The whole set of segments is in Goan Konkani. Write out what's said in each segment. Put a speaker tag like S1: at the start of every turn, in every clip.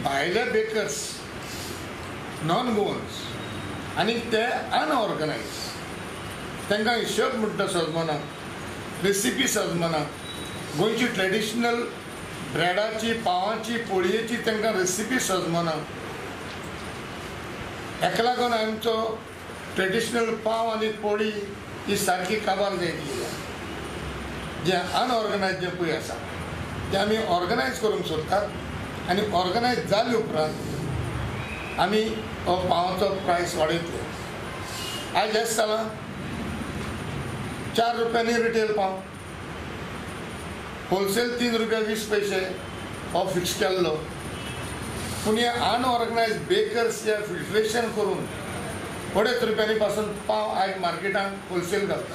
S1: भायले बेकर्स नॉन गोवन्स आनी ते अनऑर्गनायज, तांकां हिशोब म्हणटा सजमना, रेसिपी सजमना, गोंयची ट्रेडिशनल ब्रेडाची, पावाची, पोळयेची तांकां रेसिपी सजमना. हेका लागून आमचो ट्रेडिशनल पाव आनी पोळी ही सारकी काबार जायत गेल्या. जें अनऑर्गनायज जें पळय आसा तें आमी ऑर्गनायज करूंक सोदतात आनी ऑर्गनायज जाले उपरांत आमी हो पावाचो प्रायस वाडयतले. आयज जास्त जालां 4 रुपयांनी रिटेल पाव, होलसेल 3 रुपया 20 पयशे हो फिक्स केल्लो. पूण हे अनऑर्गनायज बेकर्स हे फिल्ट्रेशन करून 2.5 रुपयांनी पासून पाव आयज मार्केटान होलसेल घालता.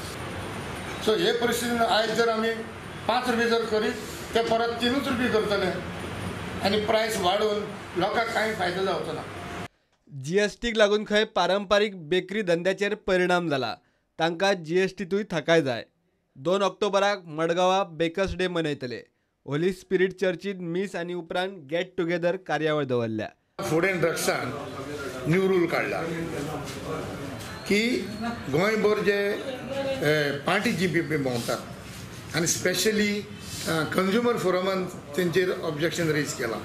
S1: सो हे परिस्थितीन आयज जर आमी 5 रुपये जर करीत ते परत 3 रुपये करतले आनी प्रायस वाडोवन लोकांक कांय फायदो जावचो ना.
S2: जीएसटीक लागून खंय पारंपारीक बेकरी धंद्याचेर परिणाम जाला, तांकां जीएसटीतूय थाकाय जाय. 2 ऑक्टोबराक मडगांवा बेकर्स डे मनयतले. होली स्पिरीट चर्चीत मीस आनी उपरांत गेट टुगेदर कार्यावळ दवरल्या.
S1: फूड एंड ड्रग्सान न्यू रूल काडला की गोंयभर जे पार्टी जी पी भोंवतात आनी स्पेशली कंज्युमर फोरमान तेंचेर ऑब्जेक्शन रेज केलां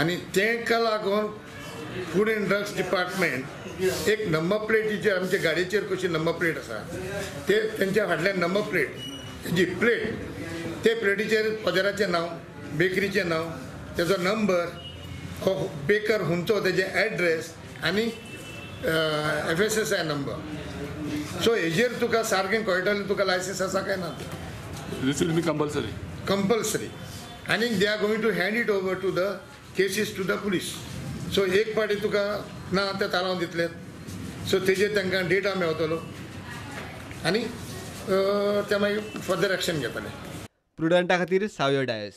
S1: आनी तेका लागून फूड एंड ड्रग्स डिपार्टमेंट एक नंबर प्लेटीचेर, आमच्या गाडयेचेर कशी नंबर प्लेट आसा ते तेंच्या फाटल्यान नंबर प्लेट जी प्लेट, ते प्लेटीचेर पदराचें नांव, बेकरीचें नांव, तेजो नंबर, हो बेकर खंयचो, तेजें एड्रेस आनी FSSI number. सो हेजेर तुका सारकें कळटलें तुका लायसन्स आसा काय ना.
S3: This will be compulsory.
S1: Compulsory. आनी they are going to hand it over to the cases to the police. So एक पाटी तुका ना ते तालांव दितले, सो तेजेर तांकां डेटा मेवतलो आनी ते मागीर फर्दर एक्शन घेतले.
S2: प्रुडंटा खातीर सावयो डायस.